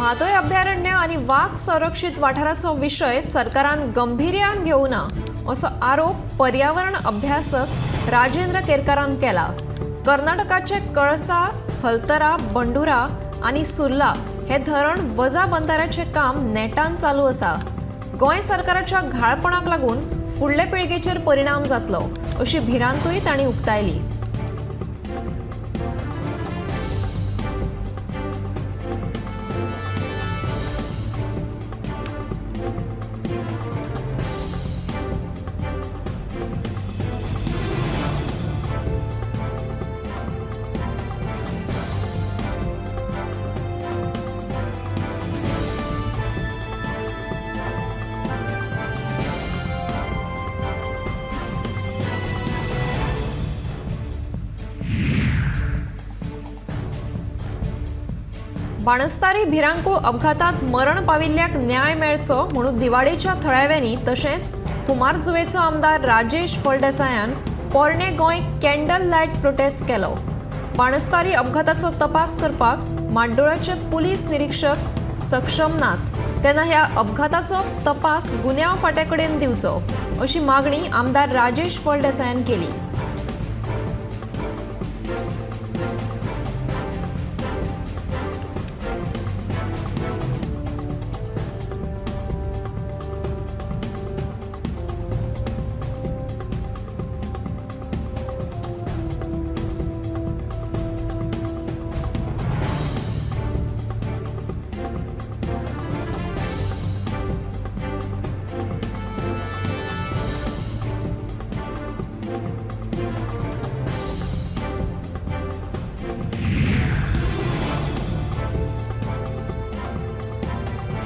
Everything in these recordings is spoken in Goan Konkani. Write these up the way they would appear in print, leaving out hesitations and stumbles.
म्हादय अभयारण्य आनी वाग संरक्षीत वाठाराचो विशय सरकारान गंभीर्यान घेवना असो आरोप पर्यावरण अभ्यासक राजेंद्र केरकारान केला। कर्नाटकाचे कळसा, हलतरा, बंडुरा आनी सुर्ला हे धरण वजा बंधाऱ्याचे काम नेटान चालू आसा। गोंय सरकाराच्या घाळपणाक लागून फुडले पिळगेचेर परिणाम जातलो अशी भिरांतूय तांणी उक्तायली। बाणस्तारी भिरांकूळ अपघातात मरण पाविल्ल्याक न्याय मेळचो म्हणून दिवाडेच्या थळाव्यांनी तशेंच कुमारजुवेचो आमदार राजेश फळदेसायान पोरणे गोंय कॅन्डल लायट प्रोटेस्ट केलो। बाणस्तारी अपघाताचो तपास करपाक माड्डोळाचे पुलीस निरीक्षक सक्षम नात तेन्ना ह्या अपघाताचो तपास गुन्यांव फांट्या कडेन दिवचो अशी मागणी आमदार राजेश फळदेसायान केली।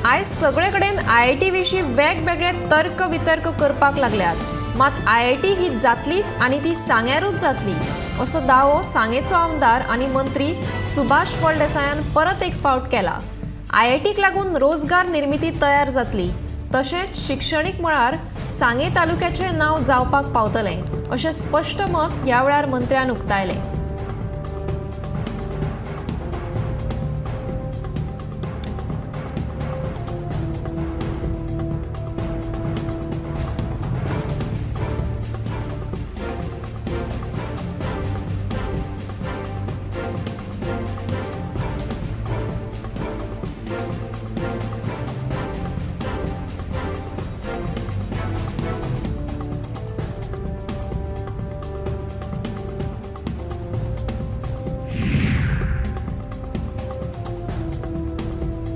आयज सगळे कडेन आयआयटी विशीं वेगवेगळे तर्क वितर्क करपाक लागल्यात, मात आयआयटी ही जातलीच आनी ती सांग्यारूच जातली असो दावो सांगेचो आमदार आनी मंत्री सुभाष फळदेसायान परत एक फावट केला। आयआयटीक लागून रोजगार निर्मिती तयार जातली तशेंच शिक्षणीक मळार सांगे तालुक्याचें नांव जावपाक पावतलें अशें स्पश्ट मत ह्या वेळार मंत्र्यान उक्तायलें।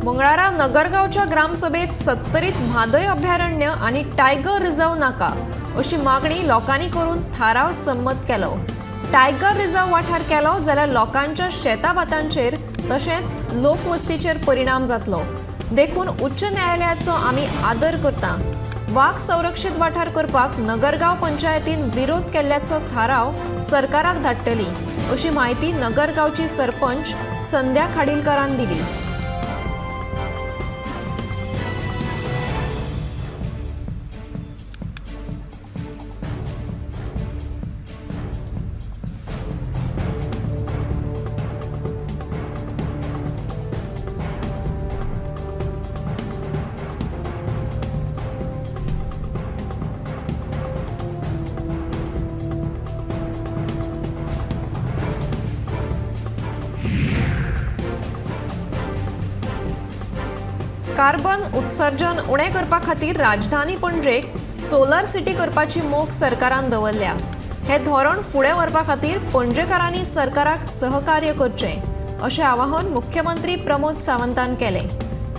मंगळारा नगरगांवच्या ग्रामसभेत सत्तरीत म्हादय अभयारण्य आनी टायगर रिझर्व नाका अशी मागणी लोकांनी करून थाराव संमत केलो। टायगर रिझर्व वाठार केलो जाल्यार लोकांच्या शेताभातांचेर तशेंच लोकवस्तीचेर परिणाम जातलो, देखून उच्च न्यायालयाचो आमी आदर करता। वाग संरक्षीत वाठार करपाक नगरगांव पंचायतीन विरोध केल्ल्याचो थाराव सरकाराक धाडटली अशी म्हायती नगरगांवची सरपंच संध्या खाडीलकरान दिली। कार्बन उत्सर्जन उणें करपा खातीर राजधानी पणजेक सोलर सिटी करपाची मोख सरकारान दवरल्या। हें धोरण फुडें व्हरपा खातीर पणजेकारांनी सरकाराक सहकार्य करचें अशें आवाहन मुख्यमंत्री प्रमोद सावंतान केलें।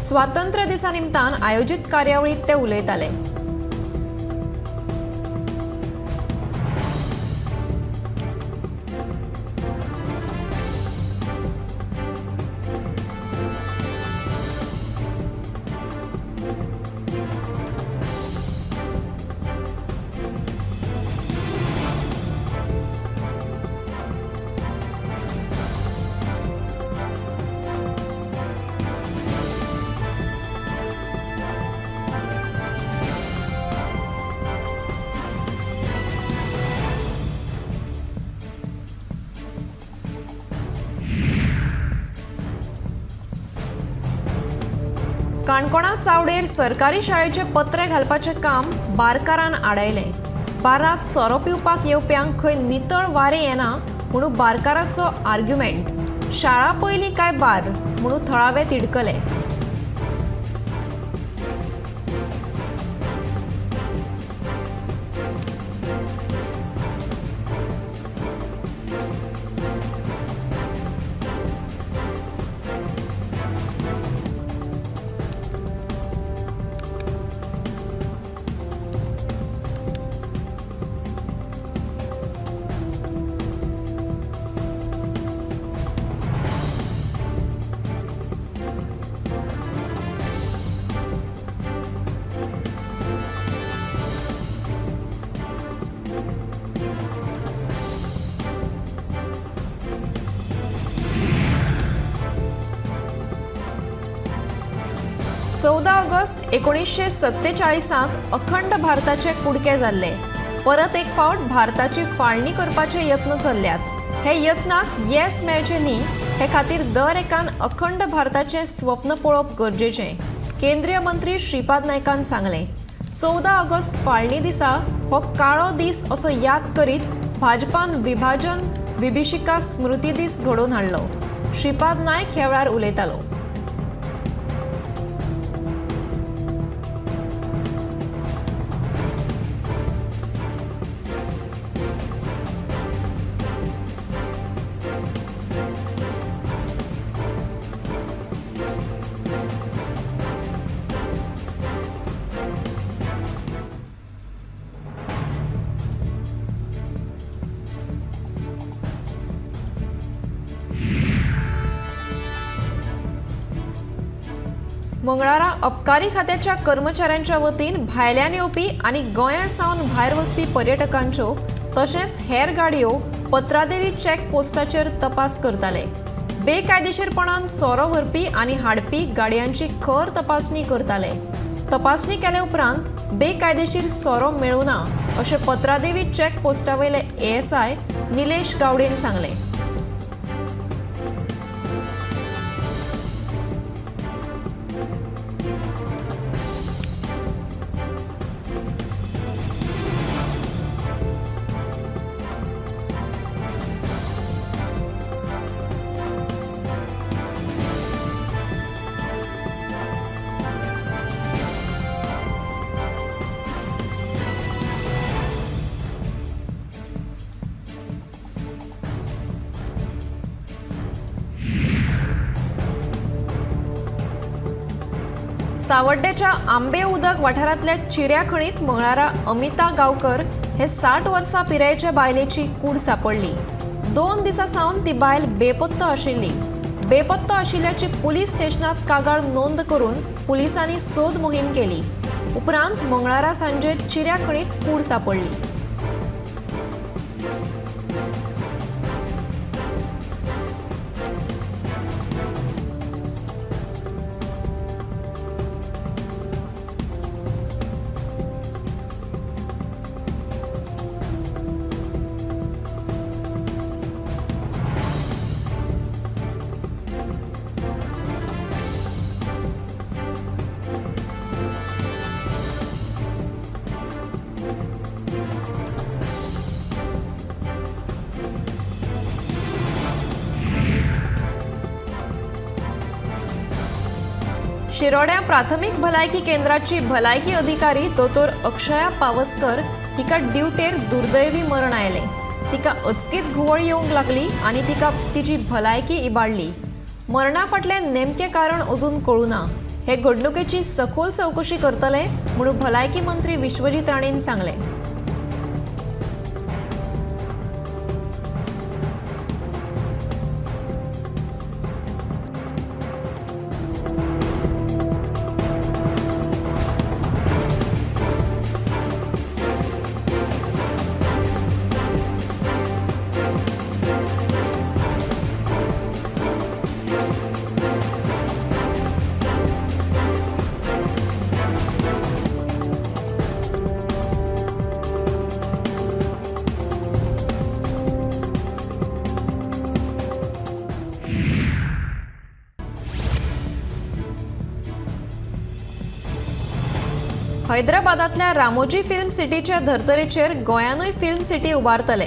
स्वातंत्र्य दिसा निमतान आयोजीत कार्यावळींत ते उलयताले। काणकोणा चावडेर सरकारी शाळेचे पत्रे घालपाचें काम बारकारान आडायलें. बारांत सोरो पिवपाक येवप्यांक खंय नितळ वारें येना म्हणून बारकाराचो आर्ग्युमेंट. शाळा पयली काय बार म्हणून थळावे तिडकले. चौदा ऑगस्ट 1947 अखंड भारताचे कुडके जाल्ले. परत एक फावट भारताची फाळणी करपाचे यत्न चल्ल्यात. हे यत्नाक येस मेळचें न्ही हे खातीर दर एकान अखंड भारताचें स्वप्न पळोवप गरजेचें, केंद्रीय मंत्री श्रीपाद नायकान सांगलें. 14 ऑगस्ट फाळणी दिसा हो काळो दीस असो याद करीत भाजपान विभाजन विभीषिका स्मृती दीस घडोवन हाडलो. श्रीपाद नायक ह्या वेळार उलयतालो. मंगळारा अबकारी खात्याच्या कर्मचाऱ्यांच्या वतीन भायल्यान येवपी आनी गोंया सावन भायर वचपी पर्यटकांच्यो तशेंच हेर गाडयो पत्रादेवी चेक पोस्टाचेर तपास करताले. बेकायदेशीरपणान सोरो व्हरपी आनी हाडपी गाडयांची खर तपासणी करताले. तपासणी केले उपरांत बेकायदेशीर सोरो मेळूना अशें पत्रादेवी चेक पोस्टावयले एएसआय निलेश गावडेन सांगलें. सावड्डेच्या आंबे उदक वाठारांतल्या चिऱ्या खणीत मंगळारा अमिता गांवकर हे 60 वर्सां पिरायेच्या बायलेची कूड सापडली. 2 दिसां सावन ती बायल बेपत्तो आशिल्ली. बेपत्तो आशिल्ल्याची पुलीस स्टेशनात कागाळ नोंद करून पुलिसांनी सोद मोहीम केली. उपरांत मंगळारा सांजे चिऱ्या खणीत कूड सापडली. शिरोड्या प्राथमिक भलायकी केंद्राची भलायकी अधिकारी दोतोर अक्षया पावसकर हिका ड्युटेर दुर्दैवी मरण आयलें. तिका अचकीत घुंवळ येवंक लागली आनी तिका तिची भलायकी इबाडली. मरणा फाटलें नेमकें कारण अजून कळूं ना. हे घडणुकेची सखोल चवकशी करतले म्हणून भलायकी मंत्री विश्वजीत राणेन सांगलें. हैदराबादांतल्या रामोजी फिल्म सिटीचे धर्तरेचेर गोंयानूय फिल्म सिटी उबारतले.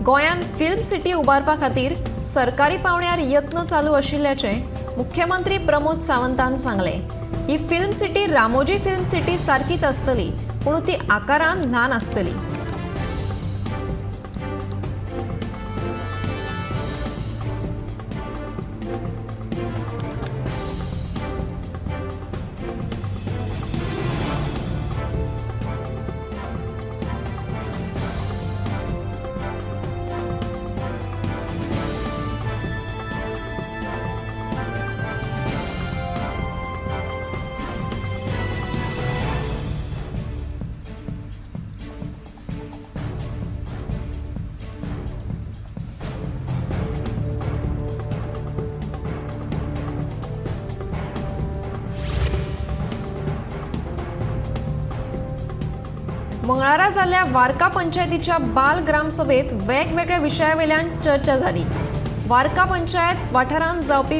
गोंयान फिल्म सिटी उबारपा खातीर सरकारी पावंड्यार यत्न चालू आशिल्ल्याचें मुख्यमंत्री प्रमोद सावंतान सांगलें. ही film city Ramoji film city सारकीच आसतली, पूण ती आकारान ल्हान आसतली. मंगळारा जाल्ल्या वार्का पंचायतीच्या बाल ग्रामसभेत वेगवेगळ्या विशयावेल्यान चर्चा जाली. वार्का पंचायत वाठारांत जावपी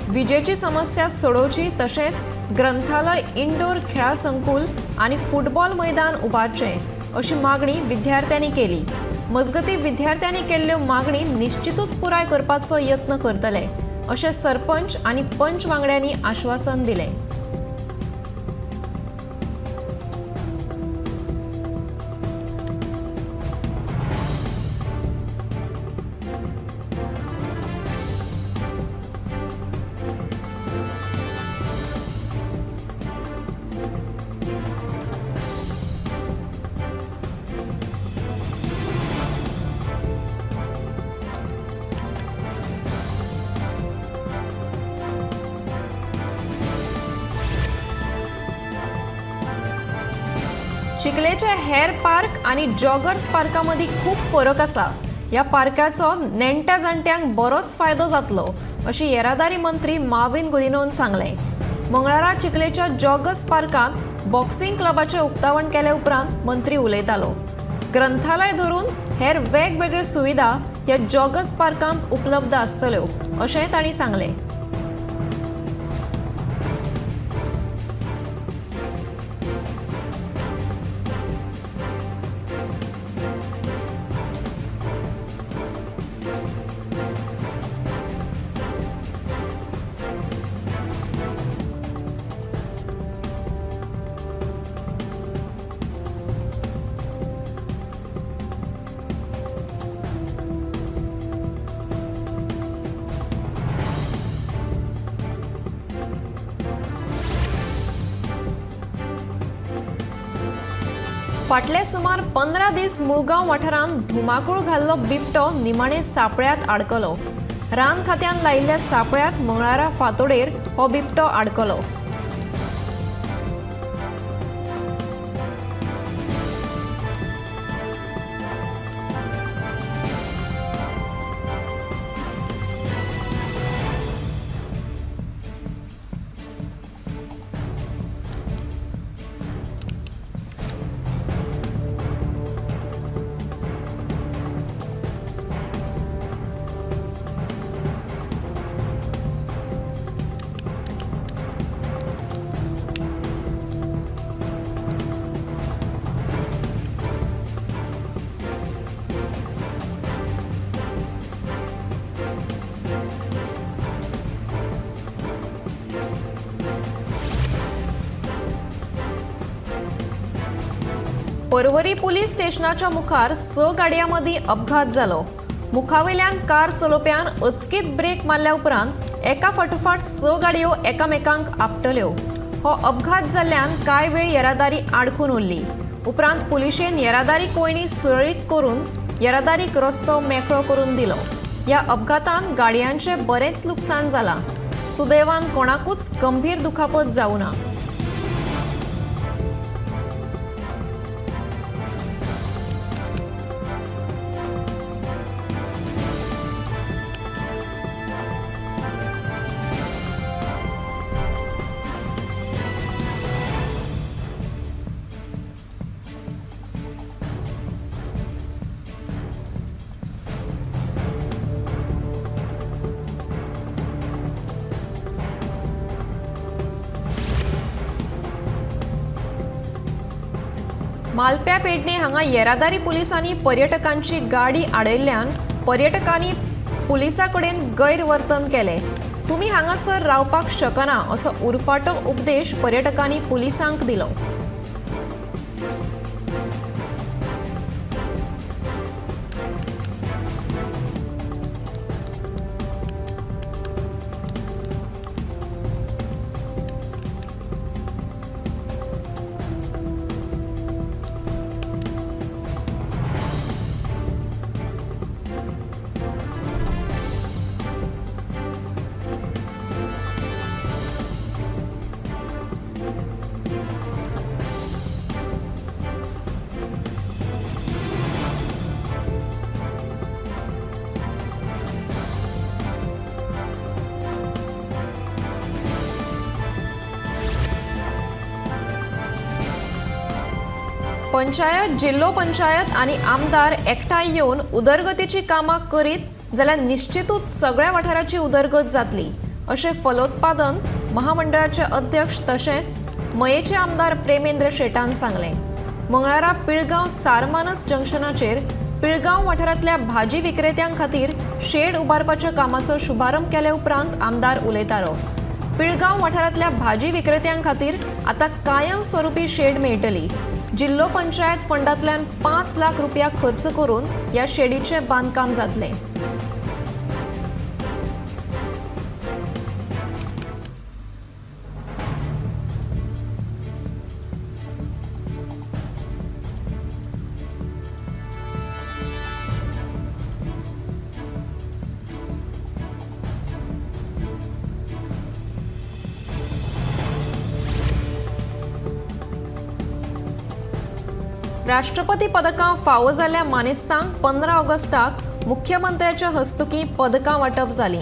विजेची समस्या सोडोवची, तशेंच ग्रंथालय, इनडोर खेळां संकुल आनी फुटबॉल मैदान उबारचें अशी मागणी विद्यार्थ्यांनी केली. मजगतीं विद्यार्थ्यांनी केल्ल्यो मागणी निश्चितूच पुराय करपाचो यत्न करतले अशें सरपंच आनी पंच वांगड्यांनी आश्वासन दिलें. चिखलेचे हेर पार्क आनी जॉगर्स पार्का मदीं खूब फरक आसा. ह्या पार्काचो नेण्ट्या जाणट्यांक बरोच फायदो जातलो अशें येरादारी मंत्री माविन गुदिन्होन सांगलें. मंगळारा चिखलेच्या जॉगर्स पार्कांत बॉक्सिंग क्लबाचें उक्तावण केले उपरांत मंत्री उलयतालो. ग्रंथालय धरून हेर वेगवेगळ्यो सुविधा ह्या जॉगर्स पार्कांत उपलब्ध आसतल्यो अशेंय तांणी सांगलें. फाटले सुमार 15 दीस मुळगांव वाठारांत धुमाकूळ घाल्लो बिबटो निमाणे सापळ्यांत आडकलो. रान खात्यान लायिल्ल्या सापळ्यांत मंगळारा फांतोडेर हो बिबटो आडकलो. पर्वरी पुलीस स्टेशनाच्या मुखार 6 गाडयां मदीं अपघात जालो. मुखावेल्यान कार चलोवप्यान अचकीत ब्रेक मारल्या उपरांत एका फाटोफाट 6 गाडयो एकामेकांक आपटल्यो. हो अपघात जाल्ल्यान कांय वेळ येरादारी आडखून उरली. उपरांत पुलिशेन येरादारी कोयणी सुरळीत करून येरादारीक रस्तो मेकळो करून दिलो. ह्या अपघातान गाडयांचें बरेंच लुकसाण जालां. सुदैवान कोणाकूच गंभीर दुखापत जावं ना. मालप्या पेडणे हांगा येरादारी पुलिसांनी पर्यटकांची गाडी आडयल्ल्यान पर्यटकांनी पुलिसां कडेन गैरवर्तन केलें। तुमी हांगासर रावपाक शकना असो उरफाटो उपदेश पर्यटकांनी पुलिसांक दिलो। पंचायत, जिल्लो पंचायत आनी आमदार एकठांय येवन उदरगतीची कामां करीत जाल्यार निश्चितूच सगळ्या वाठाराची उदरगत जातली अशें फलोत्पादन महामंडळाचे अध्यक्ष तशेंच मयेचे आमदार प्रेमेंद्र शेटान सांगलें। मंगळारा पिळगांव सारमानस जंक्शनाचेर पिळगांव वाठारांतल्या भाजी विक्रेत्यां खातीर शेड उबारपाच्या कामाचो शुभारंभ केले उपरांत आमदार उलयतालो। पिळगांव वाठारांतल्या भाजी विक्रेत्यां खातीर आतां कायम स्वरुपी शेड मेळटली। जिल्लो पंचायत फंडांतल्यान 5 लाख रुपया खर्च करून ह्या शेडीचें बांदकाम जातलें। राष्ट्रपती पदकां फावो जाल्ल्या मानेस्तांक 15 ऑगस्टाक मुख्यमंत्र्याच्या हस्तुकीं पदकां वांटप जालीं।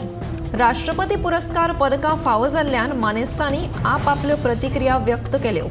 राष्ट्रपती पुरस्कार पदकां फावो जाल्ल्यान मानेस्तांनी आपआपल्यो प्रतिक्रिया व्यक्त केल्यो।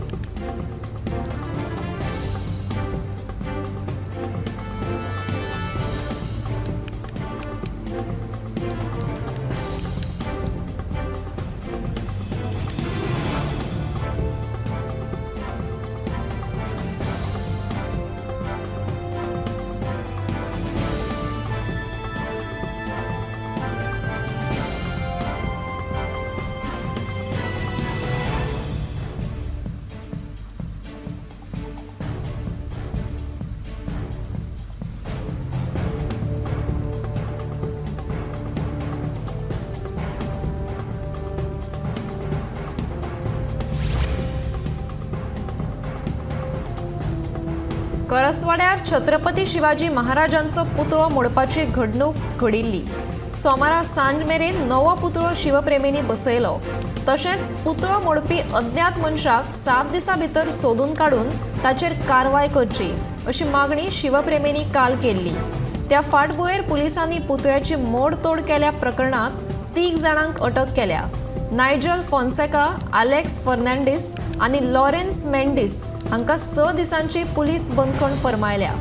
करसवाड्यार छत्रपती शिवाजी महाराजांचो पुतळो मोडपाची घडणूक घडिल्ली। सोमारा सांज मेरेन नवो पुतळो शिवप्रेमींनी बसयलो। तशेंच पुतळो मोडपी अज्ञात मनशाक 7 दिसां भितर सोदून काडून ताचेर कारवाय करची अशी मागणी शिवप्रेमींनी काल केल्ली। त्या फाटभुंयेर पुलिसांनी पुतळ्याची मोडतोड केल्या प्रकरणांत 3 जाणांक अटक केल्या। नायजल फोन्सेका, आलेक्स फर्नांडीस आनी लॉरेन्स मेंडीस हांकां 6 दिसांची पुलीस बंदखण फर्मायल्या।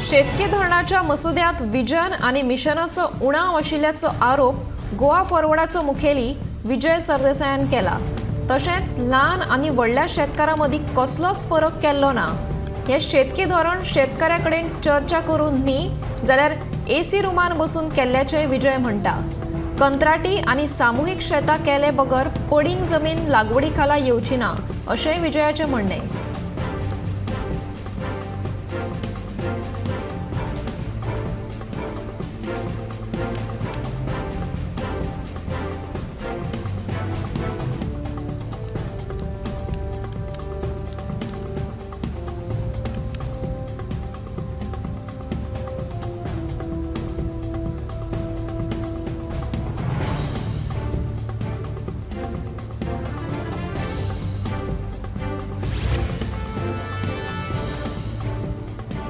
शेतकी धरणाच्या मसुद्यात विजन आणि मिशनाचो उणाव आशिल्ल्याचो आरोप गोवा फॉरवर्डाचो मुखेली विजय सरदेसायान केला। तशेंच ल्हान आनी व्हडल्या शेतकारां मदीं कसलोच फरक केल्लो ना। हें शेतकी धोरण शेतकाऱ्यां कडेन चर्चा करून न्ही जाल्यार एसी रुमान बसून केल्ल्याचें विजय म्हणटा। कंत्राटी आनी सामुहीक शेतां केले बगर पडींग जमीन लागवडी खाला येवची ना अशेंय विजयाचें म्हणणें।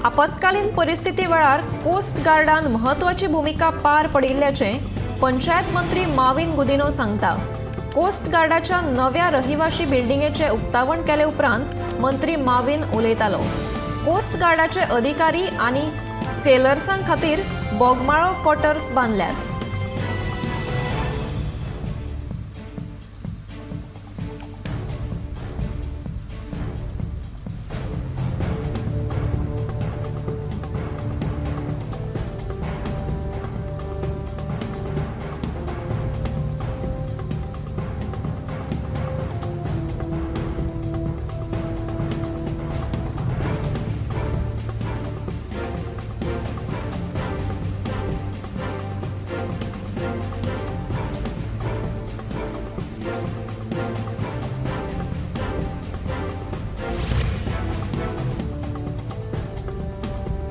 आपत्कालीन परिस्थिती वेळार कोस्ट गार्डान म्हत्वाची भुमिका पार पडिल्ल्याचें पंचायत मंत्री माविन गुदिन्हो सांगता. कोस्ट गार्डाच्या नव्या रहिवाशी बिल्डिंगेचें उक्तावण केले उपरांत मंत्री माविन उलयतालो. कोस्ट गार्डाचे अधिकारी आनी सेलर्सां खातीर बोगमाळो क्वॉर्टर्स बांदल्यात.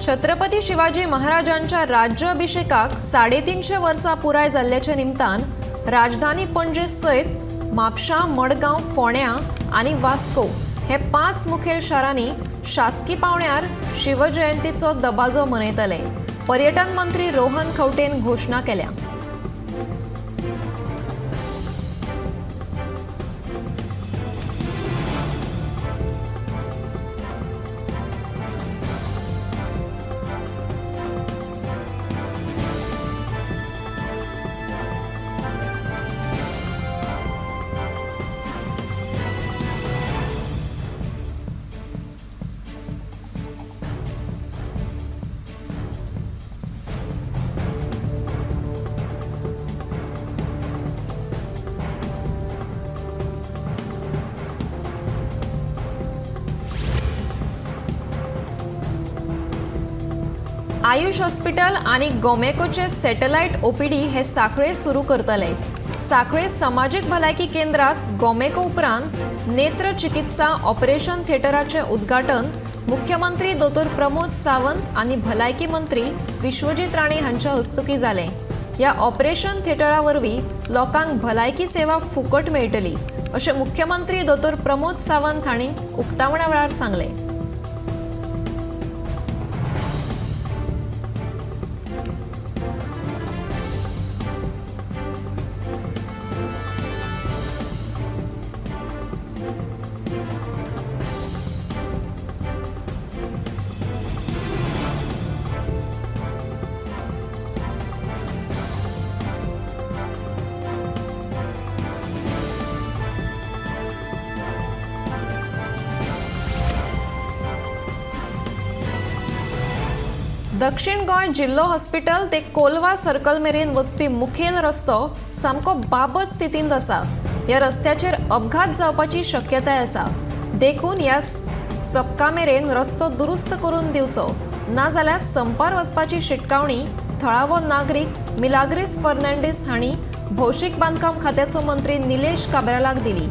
छत्रपती शिवाजी महाराजांच्या राज्याभिषेकाक 350 वर्सां पुराय जाल्ल्याच्या निमतान राजधानी पणजे सयत म्हापशा, मडगांव, फोंड्या आनी वास्को हे 5 मुखेल शारांनी शासकी पावण्यार शिवजयंतीचो दबाजो मनयतले. पर्यटन मंत्री रोहन खंवटेन घोशणा केल्या. आयुष हॉस्पिटल आनी गोमेकोचे सॅटेलायट ओपीडी हे सांखळे सुरू करतले. सांखळे समाजीक भलायकी केंद्रात गोमेको उपरांत नेत्र चिकित्सा ऑपरेशन थिएटराचें उद्घाटन मुख्यमंत्री दोतोर प्रमोद सावंत आनी भलायकी मंत्री विश्वजीत राणे हांच्या हस्तुकीं जालें. ह्या ऑपरेशन थिएटरा वरवीं लोकांक भलायकी सेवा फुकट मेळटली अशें मुख्यमंत्री दोतोर प्रमोद सावंत हांणी उक्तावणा वेळार सांगलें. दक्षिण गोंय जिल्लो हॉस्पिटल ते कोलवा सर्कल मेरेन वचपी मुखेल रस्तो सामको बाबत स्थितींत आसा. ह्या रस्त्याचेर अपघात जावपाची शक्यताय आसा. देखून ह्या सपका मेरेन रस्तो दुरुस्त करून दिवचो, नाजाल्यार संपार वचपाची शिटकावणी थळावो नागरीक मिलाग्रीस फर्नांडीस हांणी भौशीक बांदकाम खात्याचो मंत्री निलेश काब्रालाक दिली.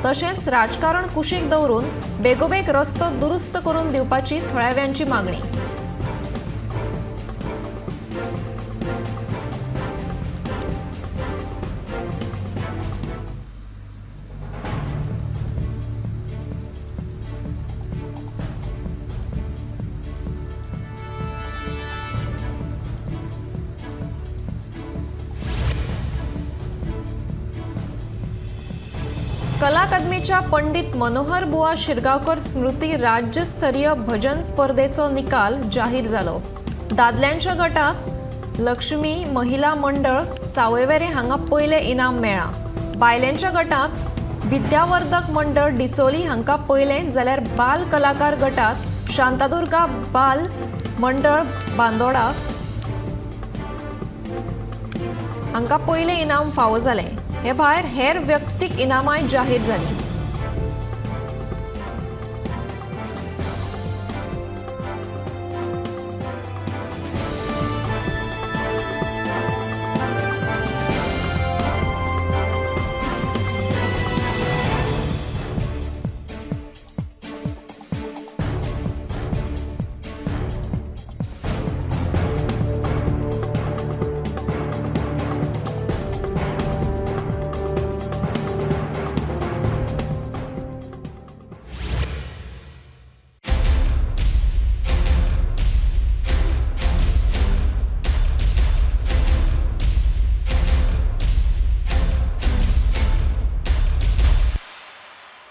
तशेंच राजकारण कुशीक दवरून बेगोबेग रस्तो दुरुस्त करून दिवपाची थळाव्यांची मागणी. कला अकादमीच्या पंडित मनोहर बुवा शिरगांवकर स्मृती राज्यस्तरीय भजन स्पर्धेचो निकाल जाहीर जालो. दादल्यांच्या गटात लक्ष्मी महिला मंडळ सावयवेरे हांगा पयलें इनाम मेळ्ळां. बायलांच्या गटात विद्यावर्धक मंडळ डिचोली हांकां पयलें, जाल्यार बाल कलाकार गटात शांतादुर्गा बाल मंडळ बांदोडा हांकां पयलें इनाम फावो जालें. हे भायर हेर व्यक्तीक इनामांय जाहीर जालीं.